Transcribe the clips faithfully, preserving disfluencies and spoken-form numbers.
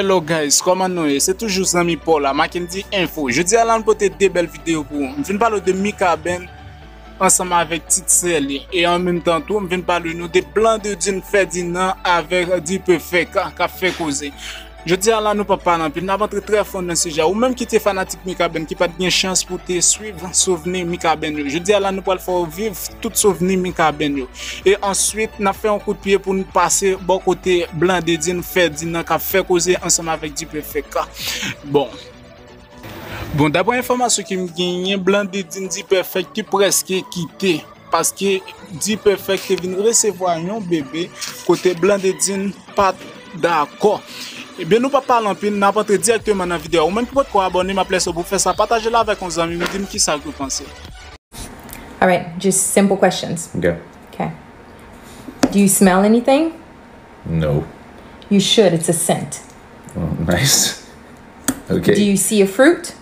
Hello guys, kòman nou ye? Se toujou zanmi pa w la, Mackendy Info. Jodi a la, nou pote de bèl videyo pou ou. M vin pale w de Mikaben ansanm avèk ti sè li. E an menm tan tou, m vin pale nou de Blandedine Ferdinand avèk D-Perfect k ap fè koze. Jodi a la, nou p ap pale anpil, n ap antre trè fon nan sijè a. Ou menm ki te fanatik Mikaben, ki pa t gen chans pou te swiv souvni Mikaben yo, jodi a la, nou pral fè w viv tout souvni Mikaben yo. E answit, n ap fè yon kout pye pou n pase bò kote Blandedine Ferdinand k ap fè koze ansanm avèk D-Perfect. Bon. Bon, daprè enfòmasyon ke m genyen, Blandedine, D-Perfect te prèske kite. Paske D-Perfect te vin resevwa yon bebe kote Blandedine pa t dakò. Ebyen, nou p ap pale anpil, n ap antre dirèkteman nan videyo a. Ou menm ki potko abòne, m ap lese w pou w fè sa. Pataje l avèk yon zanmi w, di m kisa ke w panse. All right, just simple questions. Okay. Okay. Do you smell anything? No. You should, it's a scent. Oh, nice. Do Okay. You see a fruit?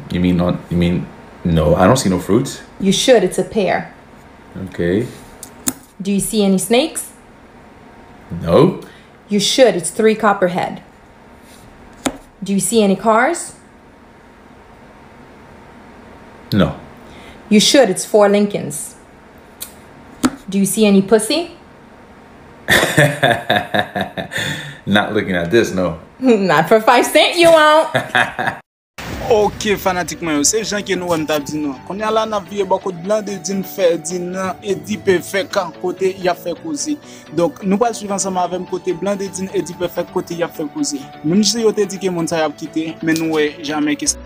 You mean not? You mean no? I don't see no fruits. You should, it's a pear. Okay. Do you see any snakes? No. You should, it's three copperhead. Do you see any cars? No. You should, it's four Lincolns. Do you see any pussy? Not looking at this, no. Not for five cent, you won't. Ok, fanatik mwen yo, se jan ke nou wè m t ap di nou. Kounye a la, n ap vire bò kot Blandedine Ferdinand e D-Perfect kote y ap fè koze. Donk, nou pral swiv ansanm avè m kote Blandedine e D-Perfect kote y ap fè koze. Menm si yo te di ke moun sa yo ap kite, men nou wè jamè ke sa.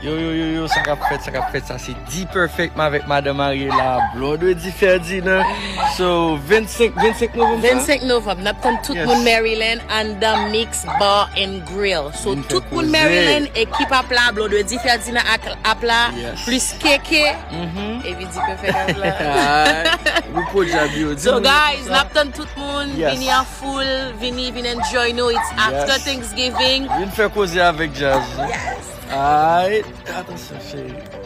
Yo, yo, yo, yo, sa k ap fèt, sa k ap fèt, sa se D-Perfect m avèk madanm Ariela, Blondedy Ferdinand. So, vennsenk, vennsenk novanm sa? Vennsenk novanm, n ap tann tout Yes. Moun Maryland anndan Mix Bar and Grill. So, Vin fè tout moun koze. Maryland, ekip ap la, Blondedy Ferdinand ak, ap la, Yes. plis Keke, Mhm. epi D-Perfect ap la. Alright. Ou po djab yo. Di So, nou guys, sa. N ap tann tout moun, Yes. vini an foul, vini, vin enjoy nou, it's after Yes. Thanksgiving. Vin fè koze avèk jazz. Yes. Alright. Atansyon, cheri.